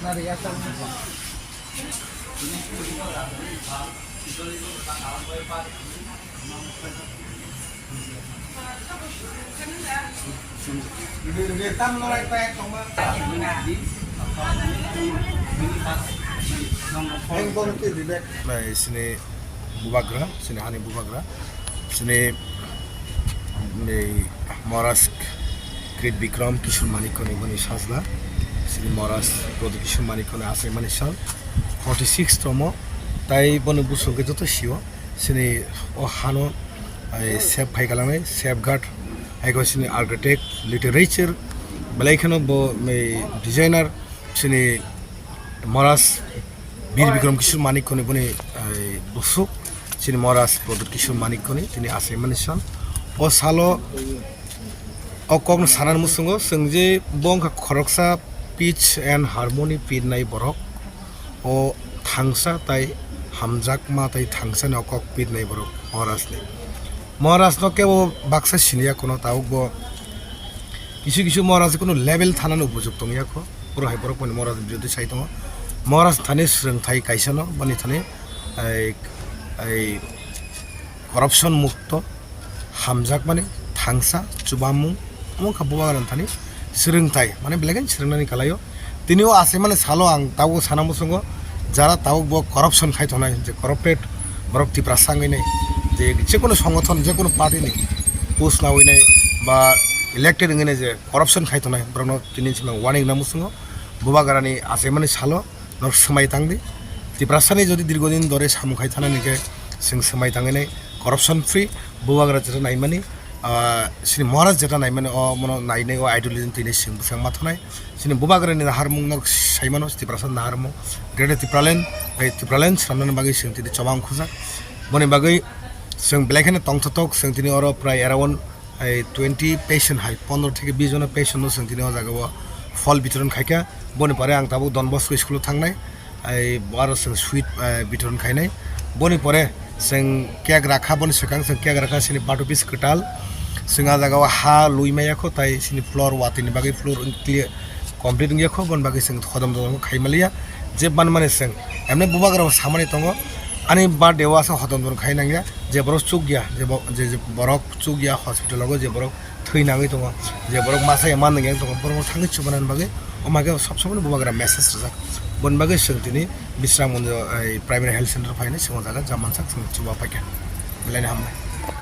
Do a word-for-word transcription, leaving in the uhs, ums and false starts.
Nai sini bubagra, sini hani bubagra, sini nei Maharaj Krit Bikram Kishore Manikya ni boni sajla, sini Maharaj Pradyut Kishore Manikya ni asai mani sal forty six tomo, tai boni busong ke joto sio. Sini o hano, ai, save khai kalangnai, safeguard, hai ko sini architect, literature, belai kheno bo, mai, designer, sini Maharaj Bir Bikram Kishore Manikya ni boni, ai, busuk, sini Maharaj Pradyut Kishore Manikya ni, tini asai mani san. O salo, o kokno sanani musungo, chwng je bo wngkha khoroksa pitch and harmony pirnai borok. O thangsa tai hamjakma tai thangsani o kok pirnai borok Maharajni. Maharajno kebo baksa siniya kono tabuk bo kisu kisu Maharaj kono level thanani upojukto wngya kho. Pura hai borok mani Maharaj birodhi sai tongo. Maharaj thani swrwngthai kaisano boni thani ai, ai corruption mukto, hamjakmani, thangsa, chubamung, omo wngkha bubagrani thani swrwngthai, mane belai kheno swrwngnani kalaio. Tini o achaimani salo ang tabuk sana muchungo, jara tabuk bo corruption khai tongnai, je corrupted borok Tiprasa wngwi nai, je jekono songothon, jekono party ni post nawi nai ba elected wngwi nai je corruption khai tongnai, borokno tini chwng warning na muchungo, bubagrani achaimani salo. Norok swmai tangdi. Tiprasani jodi dirgodin dore samung khai thanani khe chwng swmai tangwi nai corruption free, bubagra jeta naimani, ah, sini Maharaj jeta naimani o mono nainai o ideology tini chwng bwsang ma thanai. Sini bubagrani naharmung norok saimano Tiprasa naharmung. Greater Tipraland, bai Tipraland swnamnani bagwi chwng tini chobang khujak. Boni bagwi chwng belai kheno tongthotok, chwng tini oro prai around Ai twenty patient hai, pondro theke bis jona patient no chwng tini o jaga o phol bitoron khaikha. Boni pore ang tabuk Don Bosco school o thangnai. Ai aro chwng sweet, ai, bitoron khainai. Boni pore chwng cake rakha, boni swkang chwng cake rakha sini bato piece kwtal. Chwng a jaga o ha lui maya kho, tai sini floor watwi ni bagwi floor clear complete wngya kho, boni bagwi chwng hodom dodom khai maliya. Je ban mani chwng emne bubagra bo samani tongo. Ani birthday o asa hodom dodom khai nangya. Je borok chukya, je bo-, je, je borok chukya hospital o, je borok thwi nangwi tongo, je borok masa ya man nangya tongo, borok thangwi chubanani bagwi, o maga sob somoi bubagra message rijak. Boni bagwi chwng tini Bisram Gunjo, ai, primary health center phainai, chwng o jaga jamansak chwng chuba paikha. Belai ni hambai.